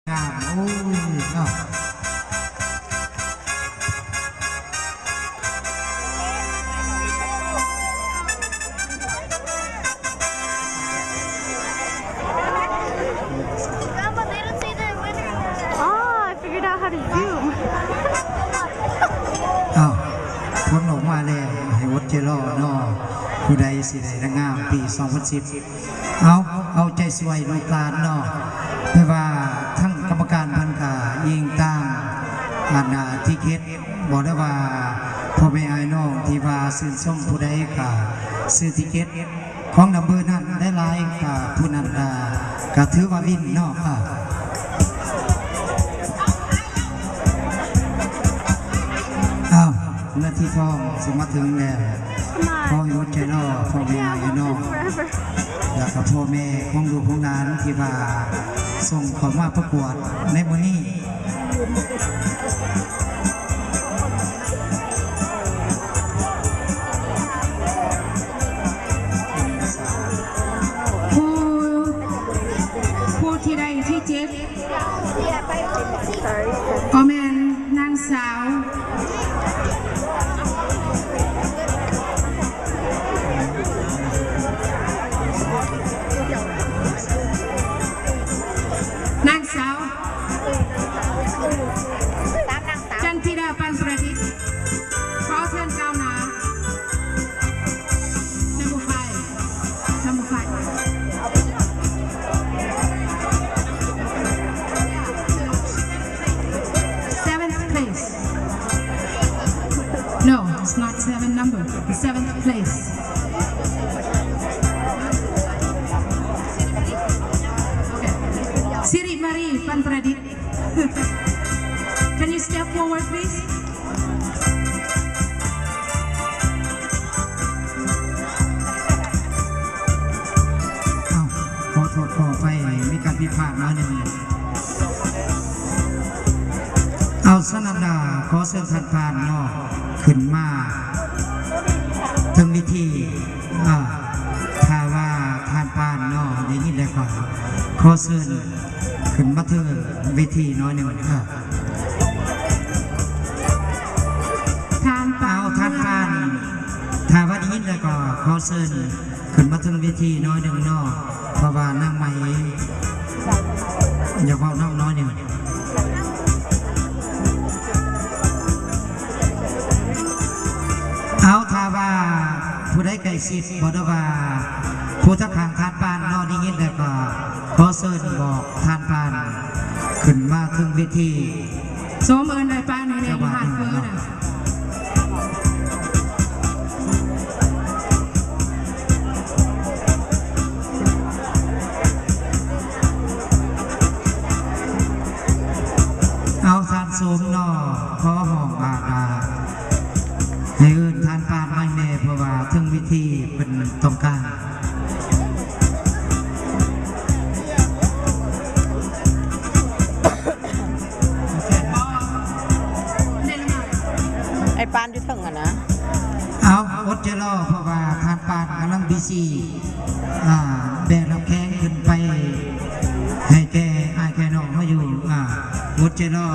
ງາມ ໂອ້ຍເນາະ. Oh, I figured out how to zoom. ອ້າວ ຜົນອອກມາແລ້ວ ໃຫ້ອົດໃຈລໍເນາະ ຜູ້ໃດຊິໄດ້ນາງງາມປີສອງພັນສິບ. ເອົາ ເອົາໃຈຊ່ວຍລູກຫຼານເນາະ ແຕ່ວ່າທາງກຳມະການເພິ່ນກະອີງຕາມອັນ ອາ ຕິເກັດ ບອກໄດ້ວ່າພໍ່ແມ່ອ້າຍນ້ອງທີ່ວ່າຊື່ນຊົມຜູ້ໃດກະຊື້ຕິເກັດຂອງນຳເບີນັ້ນໄດ້ຫຼາຍກະຜູ້ນັ້ນກະ ກະຖືວ່າວິນເນາະ. ອ້າວ ນາທີທອງຊິມາເຖິງແລ້ວ ຂໍໃຫ້ອົດໃຈລໍພໍ່ແມ່ອ້າຍນ້ອງ ແລ້ວກະພໍ່ແມ່ຂອງລູກຂອງຫຼານທີ່ວ່າສົ່ງເຂົ້າມາປະກວດໃນມື້ນີ້. ຜູ້ ຜູ້ທີ່ໄດ້ທີເຈັດ ກໍແມ່ນນາງສາວ ນາງສາວ ຈັນທິດາ ປັນປະດິດ ຂໍເຊີນກ່າວໜ້າ Number five. Number five. Seventh place. No, it's not seven number. Seventh place. Okay. ສິລິມາຣີ ປັນປະດິດ. Can you step forward, please? ເອົ້າ ຂໍໂທດຂໍອະໄພ ມີການຜິດພາດໜ້ອຍໜຶ່ງ. ເອົາ ສະນັ້ນລະ ຂໍເຊີນທ່ານປານເນາະ ຂຶ້ນມາເທິງເວທີ. ອາ ຖ້າວ່າທ່ານປານເນາະ ໄດ້ຍິນແລ້ວກໍຂໍເຊີນຂຶ້ນມາເທິງເວທີໜ້ອຍໜຶ່ງ. ເອີ ທ່ານປານ ເອົາ ທ່ານປານ ຖ້າວ່າໄດ້ຍິນແລ້ວກໍຂໍເຊີນຂຶ້ນມາເທິງເວທີໜ້ອຍໜຶ່ງເນາະ ເພາະວ່ານາງໃໝ ຢາກເວົ້ານຳໜ້ອຍໜຶ່ງ. ເອົາ ຖ້າວ່າຜູ້ໃດໃກ້ຊິດ ບໍ່ໄດ້ວ່າຜູ້ທາງຂ້າງທ່ານປານເນາະ ໄດ້ຍິນແລ້ວກໍຂໍເຊີນບອກທ່ານປານຂຶ້ນມາເທິງເວທີ. ໂຊມເອີ້ນອ້າຍປານໃຫ້ແດ່ ຢູ່ຮ້ານເຝີນະ. ເອົາ ທ່ານໂສມເນາະ ຂໍຮ້ອງວ່າ ໃຫ້ເອີ້ນທ່ານປານມາແດ່ ເພາະວ່າເທິງເວທີເພິ່ນຕ້ອງການ. ອ້າຍປານຢູ່ເທິງຫັ້ນນະ. ເອົາ ອົດໃຈລໍ ເພາະວ່າທ່ານປານກຳລັງບີຊີ ອາ ແບກນ້ຳແຂງຂຶ້ນໄປໃຫ້ແກ່ອ້າຍແກ່ນ້ອງເຮົາຢູ່. ອາ ອົດໃຈລໍ.